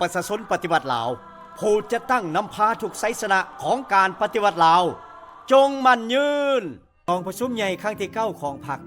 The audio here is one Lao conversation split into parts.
ະຊາຊົນປະຕິວັດລາວ, ຜູ້ຈັດຕັ້ງນຳພາທຸກໄຊຊະນະຂອງການປະຕິວັດລາວ, ຈົ່ງໝັ້ນຍືນ. ກອງປະຊຸມໃຫຍ່ຄັ້ງທີເກົ້າຂອງພັກ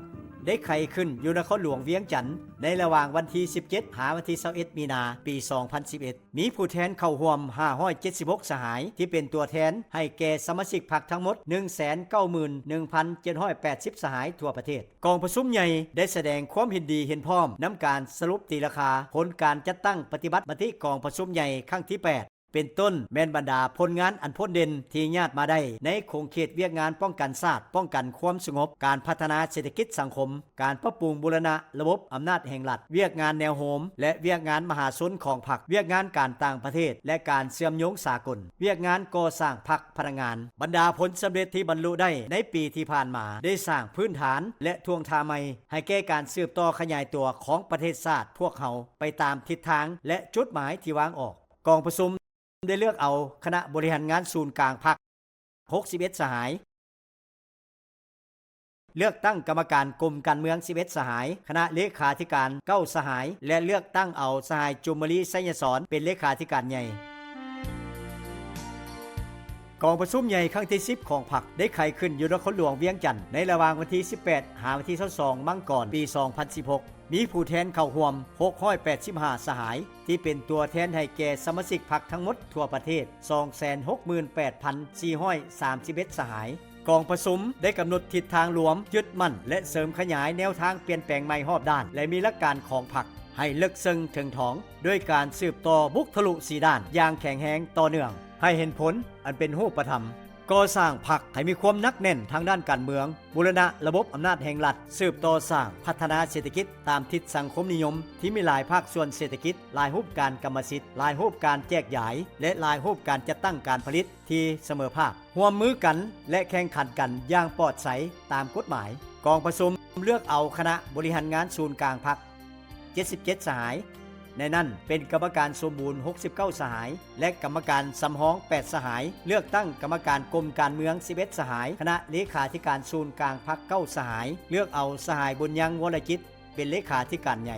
ໄດ້ໄຂຂຶ້ນຢູ່ນະຄອນຫຼວງວຽງຈັນ ໃນລະຫວ່າງວັນທີສິບເຈັດ ຫາວັນທີຊາວເອັດ ມີນາ ປີສອງພັນສິບເອັດ. ມີຜູ້ແທນເຂົ້າຮ່ວມຫ້າຮ້ອຍເຈັດສິບຫົກສະຫາຍ ທີ່ເປັນຕົວແທນໃຫ້ແກ່ສະມາຊິກພັກທັງໝົດ ໜຶ່ງແສນເກົ້າໝື່ນໜຶ່ງພັນເຈັດຮ້ອຍແປດສິບສະຫາຍທົ່ວປະເທດ. ກອງປະຊຸມໃຫຍ່ໄດ້ສະແດງຄວາມເຫັນດີເຫັນພ້ອມນຳການສະຫຼຸບຕີລາຄາຜົນການຈັດຕັ້ງປະຕິບັດມະຕິກອງປະຊຸມໃຫຍ່ຄັ້ງທີແປດ ເປັນຕົ້ນແມ່ນບັນດາຜົນງານອັນພົ້ນເດັ່ນທີ່ຍາດມາໄດ້ໃນຂົງເຂດວຽກງານປ້ອງກັນຊາດ, ປ້ອງກັນຄວາມສະຫງົບ, ການພັດທະນາເສດຖະກິດສັງຄົມ, ການປັບປຸງບູລະນະລະບົບອຳນາດແຫ່ງລັດ, ວຽກງານແນວໂຮມ ແລະ ວຽກງານມະຫາຊົນຂອງພັກ, ວຽກງານການຕ່າງປະເທດ ແລະ ການເຊື່ອມໂຍງສາກົນ, ວຽກງານກໍ່ສ້າງພັກພະນັກງານ. ບັນດາຜົນສຳເລັດທີ່ບັນລຸໄດ້ໃນປີທີ່ຜ່ານມາ ໄດ້ສ້າງພື້ນຖານ ແລະ ທ່ວງທ່າໃໝ່ໃຫ້ແກ່ການສືບຕໍ່ຂະຫຍາຍຕົວຂອງປະເທດຊາດພວກເຮົາໄປຕາມທິດທາງ ແລະ ຈຸດໝາຍທີ່ວາງອອກ. ກອງປະຊຸມໄດ້ເລືອກເອົາຄະນະບໍລິຫານງານສູນກາງພັກ ຫົກສິບເອັດສະຫາຍ, ເລືອກຕັ້ງກຳມະການກົມການເມືອງສິບເອັດສະຫາຍ, ຄະນະເລຂາທິການເກົ້າສະຫາຍ ແລະ ເລືອກຕັ້ງເອົາສະຫາຍ ຈູມມະລີ ໄຊຍະສອນ ເປັນເລຂາທິການໃຫຍ່. ກອງປະຊຸມໃຫຍ່ຄັ້ງທີສິບຂອງພັກ ໄດ້ໄຂຂຶ້ນຢູ່ນະຄອນຫຼວງວຽງຈັນ ໃນລະຫວ່າງວັນທີສິບແປດ ຫາວັນທີຊາວສອງ ມັງກອນ ປີສອງພັນສິບຫົກ. ມີຜູ້ແທນເຂົ້າຮ່ວມຫົກຮ້ອຍແປດສິບຫ້າສະຫາຍ ທີ່ເປັນຕົວແທນໃຫ້ແກ່ສະມາຊິກພັກທັງໝົດທົ່ວປະເທດ ສອງແສນຫົກໝື່ນແປດພັນສີ່ຮ້ອຍສາມສິບເອັດສະຫາຍ. ກອງປະຊຸມໄດ້ກຳນົດທິດທາງລວມ, ຍຶດໝັ້ນ ແລະ ເສີມຂະຫຍາຍແນວທາງປ່ຽນແປງໃໝ່ຮອບດ້ານ ແລະ ມີຫຼັກການຂອງພັກໃຫ້ເລິກເຊິ່ງເຖິງຖອງ ດ້ວຍການສືບຕໍ່ບຸກທະລຸສີ່ດ້ານຢ່າງແຂງແຮງຕໍ່ເນື່ອງ ໃຫ້ເຫັນຜົນອັນເປັນຮູບປະທຳ. ກໍ່ສ້າງພັກໃຫ້ມີຄວາມໜັກແໜ້ນທາງດ້ານການເມືອງ, ບູລະນະລະບົບອຳນາດແຫ່ງລັດ, ສືບຕໍ່ສ້າງພັດທະນາເສດຖະກິດຕາມທິດສັງຄົມນິຍົມ ທີ່ມີຫຼາຍພາກສ່ວນເສດຖະກິດ, ຫຼາຍຮູບການກຳມະສິດ, ຫຼາຍຮູບການແຈກຢາຍ ແລະ ຫຼາຍຮູບການຈັດຕັ້ງການຜະລິດທີ່ສະເໝີພາບ, ຮ່ວມມືກັນ ແລະ ແຂ່ງຂັນກັນຢ່າງປອດໃສຕາມກົດໝາຍ. ກອງປະຊຸມເລືອກເອົາຄະນະບໍລິຫານງານສູນກາງພັກ ເຈັດສິບເຈັດສະຫາຍ, ໃນນັ້ນເປັນກຳມະການສົມບູນຫົກສິບເກົ້າສະຫາຍ ແລະ ກຳມະການສຳຮອງແປດສະຫາຍ, ເລືອກຕັ້ງກຳມະການກົມການເມືອງສິບເອັດສະຫາຍ, ຄະນະເລຂາທິການສູນກາງພັກເກົ້າສະຫາຍ, ເລືອກເອົາສະຫາຍ ບຸນຍັງ ວໍລະຈິດ ເປັນເລຂາທິການໃຫຍ່.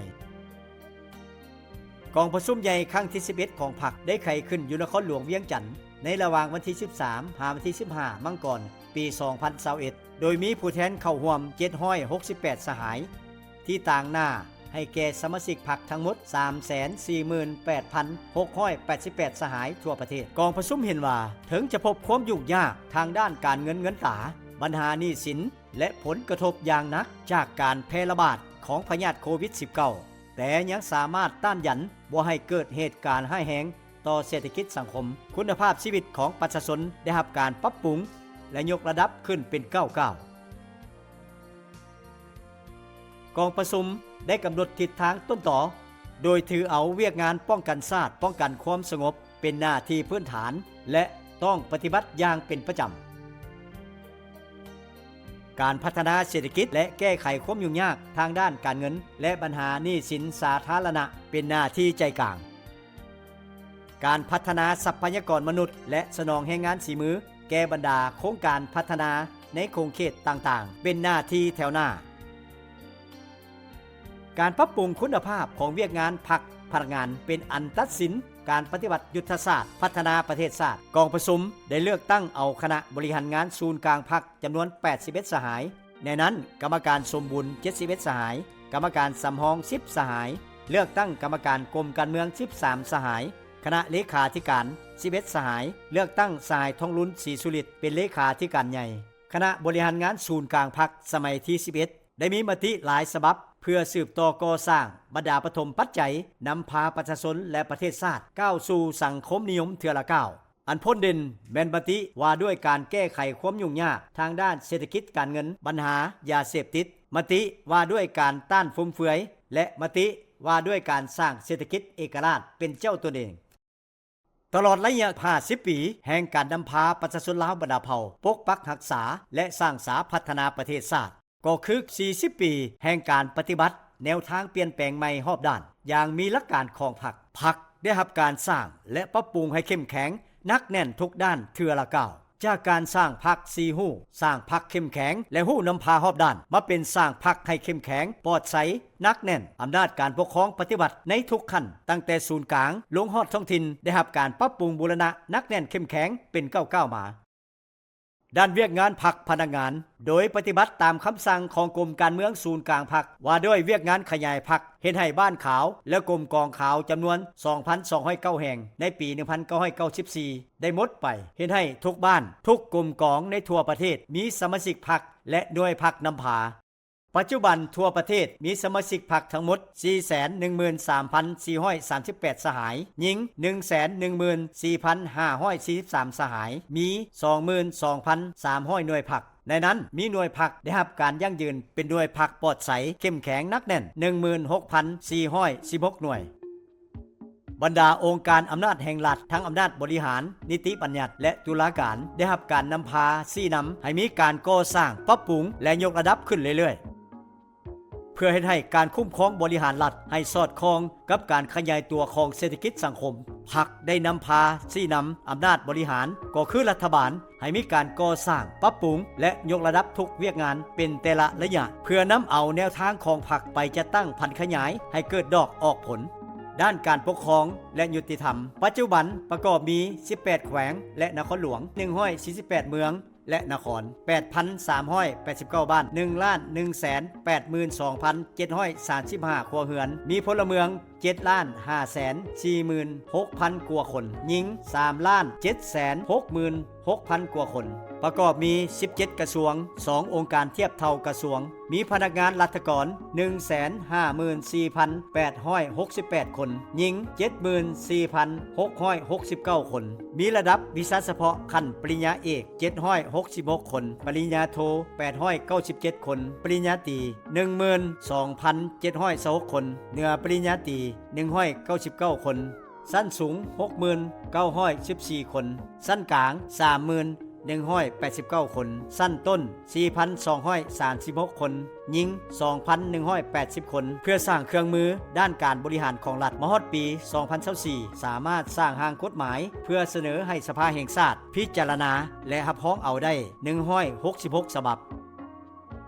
ກອງປະຊຸມໃຫຍ່ຄັ້ງທີສິບເອັດຂອງພັກ ໄດ້ໄຂຂຶ້ນຢູ່ນະຄອນຫຼວງວຽງຈັນ ໃນລະຫວ່າງວັນທີສິບສາມ ຫາວັນທີສິບຫ້າ ມັງກອນ ປີສອງພັນຊາວເອັດ ໂດຍມີຜູ້ແທນເຂົ້າຮ່ວມເຈັດຮ້ອຍຫົກສິບແປດສະຫາຍ ທີ່ຕາງໜ້າໃຫ້ແກ່ສະມາຊິກພັກທັງໝົດ ສາມແສນສີ່ໝື່ນແປດພັນຫົກຮ້ອຍແປດສິບແປດສະຫາຍທົ່ວປະເທດ. ກອງປະຊຸມເຫັນວ່າ ເຖິງຈະພົບຄວາມຫຍຸ້ງຍາກທາງດ້ານການເງິນເງິນຕາ, ບັນຫາໜີ້ສິນ ແລະ ຜົນກະທົບຢ່າງໜັກຈາກການແຜ່ລະບາດຂອງພະຍາດໂຄວິດສິບເກົ້າ ແຕ່ຍັງສາມາດຕ້ານຢັນບໍ່ໃຫ້ເກີດເຫດການຮ້າຍແຮງຕໍ່ເສດຖະກິດສັງຄົມ, ຄຸນນະພາບຊີວິດຂອງປະຊາຊົນໄດ້ຮັບການປັບປຸງ ແລະ ຍົກລະດັບຂຶ້ນເປັນກ້າວໆ. ກອງປະຊຸມໄດ້ກຳນົດທິດທາງຕົ້ນຕໍ ໂດຍຖືເອົາວຽກງານປ້ອງກັນຊາດ, ປ້ອງກັນຄວາມສະຫງົບ ເປັນໜ້າທີ່ພື້ນຖານ ແລະ ຕ້ອງປະຕິບັດຢ່າງເປັນປະຈຳ. ການພັດທະນາເສດຖະກິດ ແລະ ແກ້ໄຂຄວາມຫຍຸ້ງຍາກທາງດ້ານການເງິນ ແລະ ບັນຫາໜີ້ສິນສາທາລະນະ ເປັນໜ້າທີ່ໃຈກາງ. ການພັດທະນາຊັບພະຍາກອນມະນຸດ ແລະ ສະໜອງແຮງງານສີມື ແກ່ບັນດາໂຄງການພັດທະນາໃນຂົງເຂດຕ່າງໆ ເປັນໜ້າທີ່ແຖວໜ້າ. ການປັບປຸງຄຸນນະພາບຂອງວຽກງານພັກພະນັກງານ ເປັນອັນຕັດສິນການປະຕິບັດຍຸດທະສາດພັດທະນາປະເທດຊາດ. ກອງປະຊຸມໄດ້ເລືອກຕັ້ງເອົາຄະນະບໍລິຫານງານສູນກາງພັກຈຳນວນແປດສິບເອັດສະຫາຍ, ໃນນັ້ນກຳມະການສົມບູນເຈັດສິບເອັດສະຫາຍ, ກຳມະການສຳຮອງສິບສະຫາຍ, ເລືອກຕັ້ງກຳມະການກົມການເມືອງສິບສາມສະຫາຍ, ຄະນະເລຂາທິການສິບເອັດສະຫາຍ, ເລືອກຕັ້ງສະຫາຍ ທອງລຸນ ສີສຸລິດ ເປັນເລຂາທິການໃຫຍ່. ຄະນະບໍລິຫານງານສູນກາງພັກສະໄໝທີສິບເອັດ ໄດ້ມີມະຕິຫຼາຍສະບັບ ເພື່ອສືບຕໍ່ກໍ່ສ້າງບັນດາປະຖົມປັດໄຈ ນຳພາປະຊາຊົນ ແລະ ປະເທດຊາດ ກ້າວສູ່ສັງຄົມນິຍົມເທື່ອລະກ້າວ. ອັນພົ້ນເດັ່ນແມ່ນມະຕິວ່າດ້ວຍການແກ້ໄຂຄວາມຫຍຸ້ງຍາກທາງດ້ານເສດຖະກິດການເງິນ, ບັນຫາຢາເສບຕິດ, ມະຕິວ່າດ້ວຍການຕ້ານຟຸມເຟືອຍ ແລະ ມະຕິວ່າດ້ວຍການສ້າງເສດຖະກິດເອກະລາດເປັນເຈົ້າຕົນເອງ. ຕະຫຼອດໄລຍະຫ້າສິບປີແຫ່ງການນຳພາປະຊາຊົນລາວບັນດາເຜົ່າປົກປັກຮັກສາ ແລະ ສ້າງສາພັດທະນາປະເທດຊາດ, ກໍຄືສີ່ສິບປີແຫ່ງການປະຕິບັດແນວທາງປ່ຽນແປງໃໝ່ຮອບດ້ານ ຢ່າງມີຫຼັກການຂອງພັກ. ພັກໄດ້ຮັບການສ້າງ ແລະ ປັບປຸງໃຫ້ເຂັ້ມແຂງ, ໜັກແໜ້ນທຸກດ້ານເທື່ອລະກ້າວ. ຈາກການສ້າງພັກສີ່ຮູ້, ສ້າງພັກເຂັ້ມແຂງ ແລະ ຮູ້ນຳພາຮອບດ້ານ, ມາເປັນສ້າງພັກໃຫ້ເຂັ້ມແຂງ, ປອດໃສ, ໜັກແໜ້ນ, ອຳນາດການປົກຄອງປະຕິວັດໃນທຸກຂັ້ນ, ຕັ້ງແຕ່ສູນກາງລົງຮອດທ້ອງຖິ່ນ ໄດ້ຮັບການປັບປຸງບູລະນະໜັກແໜ້ນເຂັ້ມແຂງເປັນກ້າວໆມາ. ດ້ານວຽກງານພັກພະນັກງານ, ໂດຍປະຕິບັດຕາມຄຳສັ່ງຂອງກົມການເມືອງສູນກາງພັກ ວ່າດ້ວຍວຽກງານຂະຫຍາຍພັກ, ເຮັດໃຫ້ບ້ານຂາວ ແລະ ກົມກອງຂາວຈຳນວນສອງພັນສອງຮ້ອຍເກົ້າແຫ່ງໃນປີໜຶ່ງພັນເກົ້າຮ້ອຍເກົ້າສິບສີ່ ໄດ້ໝົດໄປ, ເຮັດໃຫ້ທຸກບ້ານ, ທຸກກົມກອງໃນທົ່ວປະເທດມີສະມາຊິກພັກ ແລະ ໜ່ວຍພັກນຳພາ. ປັດຈຸບັນທົ່ວປະເທດມີສະມາຊິກພັກທັງໝົດສີ່ແສນໜຶ່ງໝື່ນສາມພັນສີ່ຮ້ອຍສາມສິບແປດສະຫາຍ, ຍິງໜຶ່ງແສນໜຶ່ງໝື່ນສີ່ພັນຫ້າຮ້ອຍສີ່ສິບສາມສະຫາຍ, ມີສອງໝື່ນສອງພັນສາມຮ້ອຍໜ່ວຍພັກ. ໃນນັ້ນມີໜ່ວຍພັກໄດ້ຮັບການຢັ້ງຢືນເປັນໜ່ວຍພັກປອດໃສ, ເຂັ້ມແຂງ, ໜັກແໜ້ນ ໜຶ່ງໝື່ນຫົກພັນສີ່ຮ້ອຍສິບຫົກໜ່ວຍ. ບັນດາອົງການອຳນາດແຫ່ງລັດ, ທັງອຳນາດບໍລິຫານ, ນິຕິບັນຍັດ ແລະ ຕຸລາການ ໄດ້ຮັບການນຳພາຊີ້ນຳໃຫ້ມີການກໍ່ສ້າງ, ປັບປຸງ ແລະ ຍົກລະດັບຂຶ້ນເລື້ອຍໆ ເພື່ອເຮັດໃຫ້ການຄຸ້ມຄອງບໍລິຫານລັດໃຫ້ສອດຄ່ອງກັບການຂະຫຍາຍຕົວຂອງເສດຖະກິດສັງຄົມ. ພັກໄດ້ນຳພາຊີ້ນຳອຳນາດບໍລິຫານ ກໍຄືລັດຖະບານ ໃຫ້ມີການກໍ່ສ້າງ, ປັບປຸງ ແລະ ຍົກລະດັບທຸກວຽກງານເປັນແຕ່ລະໄລຍະ ເພື່ອນຳເອົາແນວທາງຂອງພັກໄປຈັດຕັ້ງຜັນຂະຫຍາຍໃຫ້ເກີດດອກອອກຜົນ. ດ້ານການປົກຄອງ ແລະ ຍຸຕິທຳ, ປັດຈຸບັນປະກອບມີສິບແປດແຂວງ ແລະ ນະຄອນຫຼວງ, ໜຶ່ງຮ້ອຍສີ່ສິບແປດເມືອງ ແລະ ນະຄອນ, ແປດພັນສາມຮ້ອຍແປດສິບເກົ້າບ້ານ, ໜຶ່ງລ້ານໜຶ່ງແສນແປດໝື່ນສອງພັນເຈັດຮ້ອຍສາມສິບຫ້າຄົວເຮືອນ, ມີພົນລະເມືອງ ເຈັດລ້ານຫ້າແສນສີ່ໝື່ນຫົກພັນກວ່າຄົນ, ຍິງສາມລ້ານເຈັດແສນຫົກໝື່ນຫົກພັນກວ່າຄົນ, ປະກອບມີສິບເຈັດກະຊວງ, ສອງອົງການທຽບເທົ່າກະຊວງ, ມີພະນັກງານລັດຖະກອນໜຶ່ງແສນຫ້າໝື່ນສີ່ພັນແປດຮ້ອຍຫົກສິບແປດຄົນ, ຍິງເຈັດໝື່ນສີ່ພັນຫົກຮ້ອຍຫົກສິບເກົ້າຄົນ, ມີລະດັບວິຊາສະເພາະຂັ້ນປະລິນຍາເອກ ເຈັດຮ້ອຍຫົກສິບຫົກຄົນ, ປະລິນຍາໂທ ແປດຮ້ອຍເກົ້າສິບເຈັດຄົນ, ປະລິນຍາຕີ ໜຶ່ງໝື່ນສອງພັນເຈັດຮ້ອຍຊາວຫົກຄົນ, ເໜືອປະລິນຍາຕີ ໜຶ່ງຮ້ອຍເກົ້າສິບເກົ້າຄົນ, ຊັ້ນສູງ ຫົກໝື່ນເກົ້າຮ້ອຍສິບສີ່ຄົນ, ຊັ້ນກາງ ສາມໝື່ນໜຶ່ງຮ້ອຍແປດສິບເກົ້າຄົນ, ຊັ້ນຕົ້ນ ສີ່ພັນສອງຮ້ອຍສາມສິບຫົກຄົນ, ຍິງ ສອງພັນໜຶ່ງຮ້ອຍແປດສິບຄົນ, ເພື່ອສ້າງເຄື່ອງມືດ້ານການບໍລິຫານຂອງລັດ. ມາຮອດປີສອງພັນຊາວສີ່ ສາມາດສ້າງຮ່າງກົດໝາຍເພື່ອສະເໜີໃຫ້ສະພາແຫ່ງຊາດພິຈາລະນາ ແລະ ຮັບຮອງເອົາໄດ້ ໜຶ່ງຮ້ອຍຫົກສິບຫົກສະບັບ.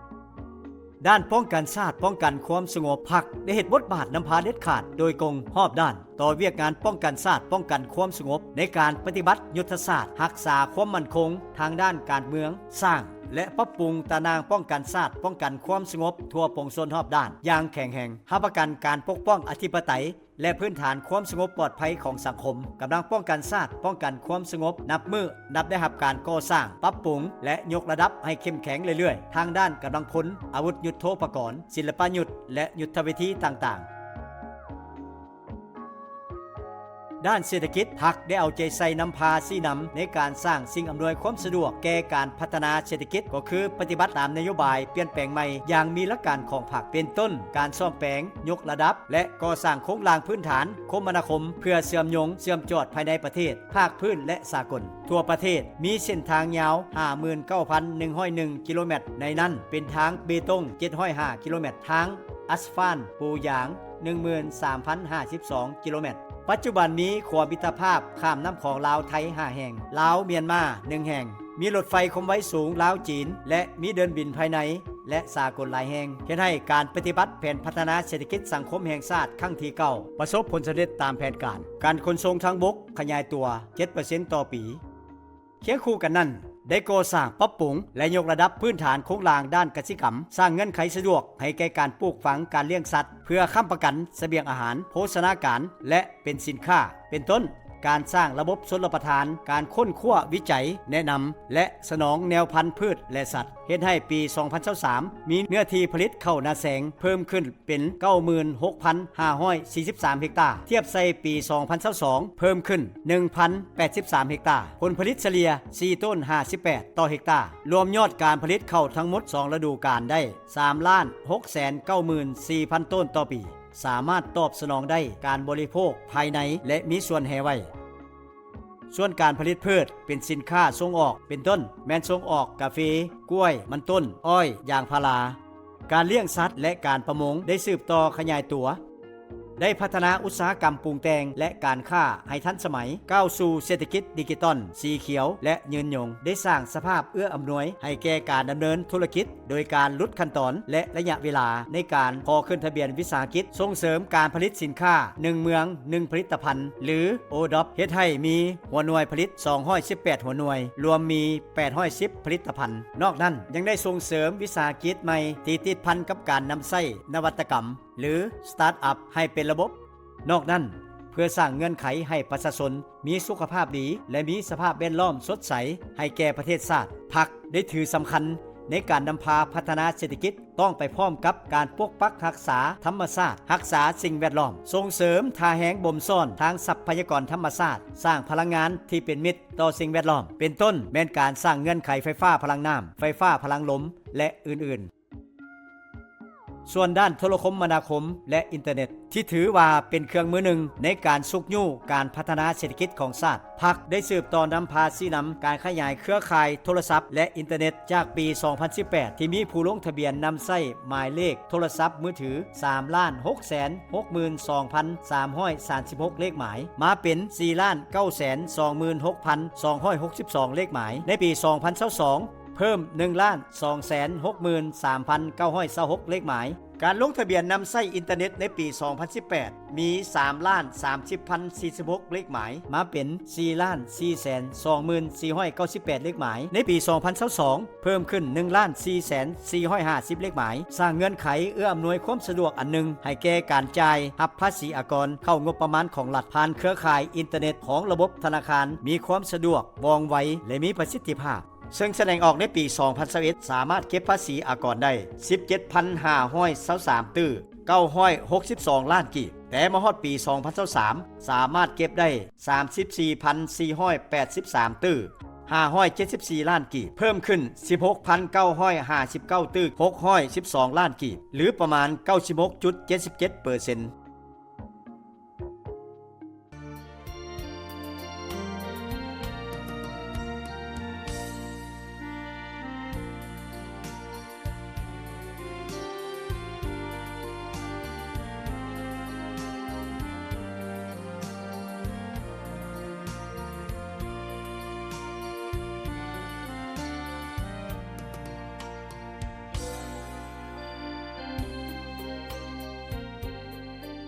ດ້ານປ້ອງກັນຊາດ, ປ້ອງກັນຄວາມສະຫງົບ, ພັກໄດ້ເຮັດບົດບາດນຳພາເດັດຂາດໂດຍກົງຮອບດ້ານ ຕໍ່ວຽກງານປ້ອງກັນຊາດ, ປ້ອງກັນຄວາມສະຫງົບ ໃນການປະຕິບັດຍຸດທະສາດຮັກສາຄວາມໝັ້ນຄົງທາງດ້ານການເມືອງ, ສ້າງ ແລະ ປັບປຸງຕາໜ່າງປ້ອງກັນຊາດ, ປ້ອງກັນຄວາມສະຫງົບທົ່ວປວງຊົນຮອບດ້ານຢ່າງແຂງແຮງ, ຮັບປະກັນການປົກປ້ອງອະທິປະໄຕ ແລະ ພື້ນຖານຄວາມສະຫງົບປອດໄພຂອງສັງຄົມ. ກຳລັງປ້ອງກັນຊາດ, ປ້ອງກັນຄວາມສະຫງົບນັບມື້ນັບໄດ້ຮັບການກໍ່ສ້າງ, ປັບປຸງ ແລະ ຍົກລະດັບໃຫ້ເຂັ້ມແຂງເລື້ອຍໆ ທາງດ້ານກຳລັງພົນ, ອາວຸດຍຸດໂທປະກອນ, ສິລະປະຍຸດ ແລະ ຍຸດທະວິທີຕ່າງໆ. ດ້ານເສດຖະກິດ, ພັກໄດ້ເອົາໃຈໃສ່ນຳພາຊີ້ນຳໃນການສ້າງສິ່ງອຳນວຍຄວາມສະດວກແກ່ການພັດທະນາເສດຖະກິດ, ກໍຄືປະຕິບັດຕາມນະໂຍບາຍປ່ຽນແປງໃໝ່ຢ່າງມີຫຼັກການຂອງພັກ, ເປັນຕົ້ນ ການສ້ອມແປງ, ຍົກລະດັບ ແລະ ກໍ່ສ້າງໂຄງລ່າງພື້ນຖານຄົມມະນາຄົມ ເພື່ອເຊື່ອມໂຍງເຊື່ອມຈອດພາຍໃນປະເທດ, ພາກພື້ນ ແລະ ສາກົນ. ທົ່ວປະເທດມີເສັ້ນທາງຍາວ ຫ້າໝື່ນເກົ້າພັນໜຶ່ງຮ້ອຍໜຶ່ງກິໂລແມັດ, ໃນນັ້ນເປັນທາງເບຕົງ ເຈັດຮ້ອຍຫ້າກິໂລແມັດ, ທາງອັສຟານປູຢາງ ໜຶ່ງໝື່ນສາມພັນຫ້າສິບສອງກິໂລແມັດ. ປັດຈຸບັນມີຂົວມິດຕະພາບຂ້າມນ້ຳຂອງລາວ-ໄທຫ້າແຫ່ງ, ລາວ-ມຽນມາໜຶ່ງແຫ່ງ, ມີລົດໄຟຄວາມໄວສູງລາວ-ຈີນ ແລະ ມີເດີ່ນບິນພາຍໃນ ແລະ ສາກົນຫຼາຍແຫ່ງ, ເຮັດໃຫ້ການປະຕິບັດແຜນພັດທະນາເສດຖະກິດສັງຄົມແຫ່ງຊາດຄັ້ງທີເກົ້າ ປະສົບຜົນສຳເລັດຕາມແຜນການ. ການຂົນສົ່ງທາງບົກຂະຫຍາຍຕົວເຈັດເປີເຊັນຕໍ່ປີ. ຄຽງຄູ່ກັນນັ້ນ, ໄດ້ກໍ່ສ້າງ, ປັບປຸງ ແລະ ຍົກລະດັບພື້ນຖານໂຄງລ່າງດ້ານກະສິກຳ, ສ້າງເງື່ອນໄຂສະດວກໃຫ້ແກ່ການປູກຝັງ, ການລ້ຽງສັດ ເພື່ອຄ້ຳປະກັນສະບຽງອາຫານ, ໂພຊະນາການ ແລະ ເປັນສິນຄ້າ, ເປັນຕົ້ນ ການສ້າງລະບົບຊົນລະປະທານ, ການຄົ້ນຄວ້າ, ວິໄຈ, ແນະນຳ ແລະ ສະໜອງແນວພັນພືດ ແລະ ສັດ, ເຮັດໃຫ້ປີສອງພັນຊາວສາມ ມີເນື້ອທີ່ຜະລິດເຂົ້ານາແຊງເພີ່ມຂຶ້ນ ເປັນເກົ້າໝື່ນຫົກພັນຫ້າຮ້ອຍສີ່ສິບສາມເຮັກຕາ, ທຽບໃສ່ປີສອງພັນຊາວສອງ ເພີ່ມຂຶ້ນໜຶ່ງພັນແປດສິບສາມເຮັກຕາ, ຜົນຜະລິດສະເລ່ຍສີ່ໂຕນຫ້າສິບແປດຕໍ່ເຮັກຕາ, ລວມຍອດການຜະລິດເຂົ້າທັງໝົດສອງລະດູການໄດ້ສາມລ້ານຫົກແສນເກົ້າໝື່ນສີ່ພັນໂຕນຕໍ່ປີ, ສາມາດຕອບສະໜອງໄດ້ການບໍລິໂພກພາຍໃນ ແລະ ມີສ່ວນແຮ່ໄວ້. ສ່ວນການຜະລິດພືດເປັນສິນຄ້າສົ່ງອອກ ເປັນຕົ້ນ ແມ່ນສົ່ງອອກກາເຟ, ກ້ວຍ, ມັນຕົ້ນ, ອ້ອຍ, ຢາງພາລາ. ການລ້ຽງສັດ ແລະ ການປະມົງໄດ້ສືບຕໍ່ຂະຫຍາຍຕົວ. ໄດ້ພັດທະນາອຸດສາຫະກຳປຸງແຕ່ງ ແລະ ການຄ້າໃຫ້ທັນສະໄໝ, ກ້າວສູ່ເສດຖະກິດດິຈິຕອນ, ສີຂຽວ ແລະ ຍືນຍົງ, ໄດ້ສ້າງສະພາບເອື້ອອຳນວຍໃຫ້ແກ່ການດຳເນີນທຸລະກິດ ໂດຍການຫຼຸດຂັ້ນຕອນ ແລະ ໄລຍະເວລາໃນການຂໍຂຶ້ນທະບຽນວິສາຫະກິດ, ສົ່ງເສີມການຜະລິດສິນຄ້າໜຶ່ງເມືອງໜຶ່ງຜະລິດຕະພັນ ຫຼື ໂອດອບ ເຮັດໃຫ້ມີຫົວໜ່ວຍຜະລິດສອງຮ້ອຍສິບແປດຫົວໜ່ວຍ, ລວມມີແປດຮ້ອຍສິບຜະລິດຕະພັນ. ນອກນັ້ນ ຍັງໄດ້ສົ່ງເສີມວິສາຫະກິດໃໝ່ທີ່ຕິດພັນກັບການນຳໃຊ້ນະວັດຕະກຳ ຫຼື ສະຕາດອັບ ໃຫ້ເປັນລະບົບ. ນອກນັ້ນ, ເພື່ອສ້າງເງື່ອນໄຂໃຫ້ປະຊາຊົນມີສຸຂະພາບດີ ແລະ ມີສະພາບແວດລ້ອມສົດໃສໃຫ້ແກ່ປະເທດຊາດ, ພັກໄດ້ຖືສຳຄັນໃນການນຳພາພັດທະນາເສດຖະກິດ ຕ້ອງໄປພ້ອມກັບການປົກປັກຮັກສາທຳມະຊາດ, ຮັກສາສິ່ງແວດລ້ອມ, ສົ່ງເສີມທ່າແຮງບົ່ມຊ້ອນທາງຊັບພະຍາກອນທຳມະຊາດ, ສ້າງພະລັງງານທີ່ເປັນມິດຕໍ່ສິ່ງແວດລ້ອມ, ເປັນຕົ້ນແມ່ນການສ້າງເງື່ອນໄຂໄຟຟ້າພະລັງນ້ຳ, ໄຟຟ້າພະລັງລົມ ແລະ ອື່ນໆ. ສ່ວນດ້ານໂທລະຄົມມະນາຄົມ ແລະ ອິນເຕີເນັດ ທີ່ຖືວ່າເປັນເຄື່ອງມືໜຶ່ງໃນການຊຸກຍູ້ການພັດທະນາເສດຖະກິດຂອງຊາດ, ພັກໄດ້ສືບຕໍ່ນຳພາຊີ້ນຳການຂະຫຍາຍເຄືອຂ່າຍໂທລະສັບ ແລະ ອິນເຕີເນັດ ຈາກປີສອງພັນສິບແປດ ທີ່ມີຜູ້ລົງທະບຽນນຳໃຊ້ໝາຍເລກໂທລະສັບມືຖືສາມລ້ານຫົກແສນຫົກໝື່ນສອງພັນສາມຮ້ອຍສາມສິບຫົກເລກໝາຍ ມາເປັນສີ່ລ້ານເກົ້າແສນສອງໝື່ນຫົກພັນສອງຮ້ອຍຫົກສິບສອງເລກໝາຍ, ໃນປີສອງພັນຊາວສອງ ເພີ່ມໜຶ່ງລ້ານສອງແສນຫົກໝື່ນສາມພັນເກົ້າຮ້ອຍຊາວຫົກເລກໝາຍ. ການລົງທະບຽນນຳໃຊ້ອິນເຕີເນັດໃນປີສອງພັນສິບແປດ ມີສາມລ້ານສາມສິບພັນສີ່ສິບຫົກເລກໝາຍ ມາເປັນສີ່ລ້ານສີ່ແສນສອງໝື່ນສີ່ຮ້ອຍເກົ້າສິບແປດເລກໝາຍ. ໃນປີສອງພັນຊາວສອງ ເພີ່ມຂຶ້ນໜຶ່ງລ້ານສີ່ແສນສີ່ຮ້ອຍຫ້າສິບເລກໝາຍ, ສ້າງເງື່ອນໄຂເອື້ອອຳນວຍຄວາມສະດວກອັນໜຶ່ງໃຫ້ແກ່ການຈ່າຍຮັບພາສີອາກອນເຂົ້າງົບປະມານຂອງລັດ ຜ່ານເຄືອຂ່າຍອິນເຕີເນັດຂອງລະບົບທະນາຄານ ມີຄວາມສະດວກ, ວ່ອງໄວ ແລະ ມີປະສິດທິພາບ. ເຊິ່ງສະແດງອອກໃນປີສອງພັນຊາວເອັດ ສາມາດເກັບພາສີອາກອນໄດ້ສິບເຈັດພັນຫ້າຮ້ອຍຊາວສາມຕື້ ເກົ້າຮ້ອຍຫົກສິບສອງລ້ານກີບ, ແຕ່ມາຮອດປີສອງພັນຊາວສາມ ສາມາດເກັບໄດ້ສາມສິບສີ່ພັນສີ່ຮ້ອຍແປດສິບສາມຕື້ ຫ້າຮ້ອຍເຈັດສິບສີ່ລ້ານກີບ, ເພີ່ມຂຶ້ນສິບຫົກພັນເກົ້າຮ້ອຍຫ້າສິບເກົ້າຕື້ ຫົກຮ້ອຍສິບສອງລ້ານກີບ ຫຼື ປະມານເກົ້າສິບຫົກຈຸດເຈັດສິບເຈັດເປີເຊັນ.